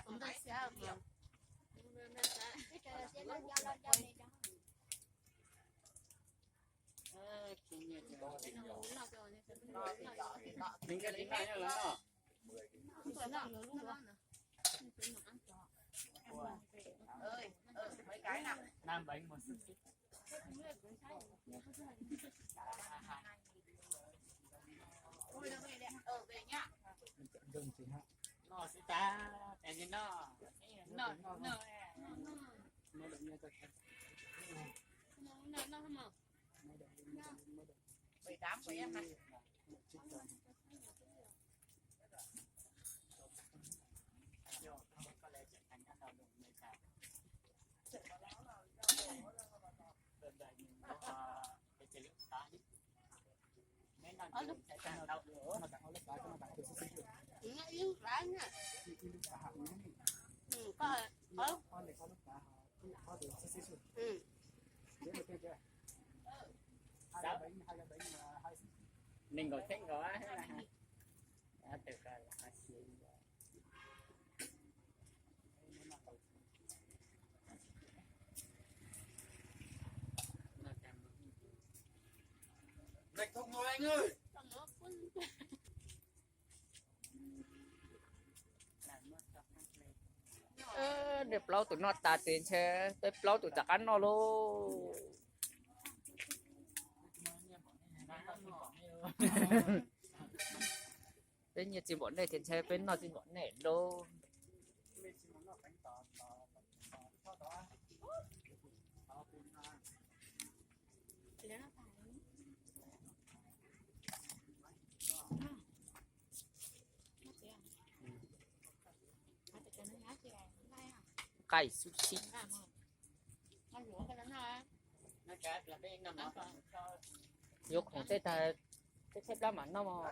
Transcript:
Ơi, ơi, mấy cái nè. Năm bảy một xíu xíu. Ui, đâu về đấy. Ờ, về nhá. No xí ta, em đi no. No, no, no, no, no, không? Bảy tám của em này. Ơ, lub, ơ, ib lub rau nha. Ừ, có, ơ. Ừ. Nws nkaus thiab nkaus á. Tab tom koj los xyuas. Mệt không ngồi anh ơi? Ơ, nws plaub tus noj tas ces ntshe peb plaub tus rov qab noj lauj. Peb nyiaj tsis npaum nej ces ntshe peb noj tsis npaum nej lauj. Nqaij xub xib. Yuav khoom tej tag, tej tsheb plab mam noj mog.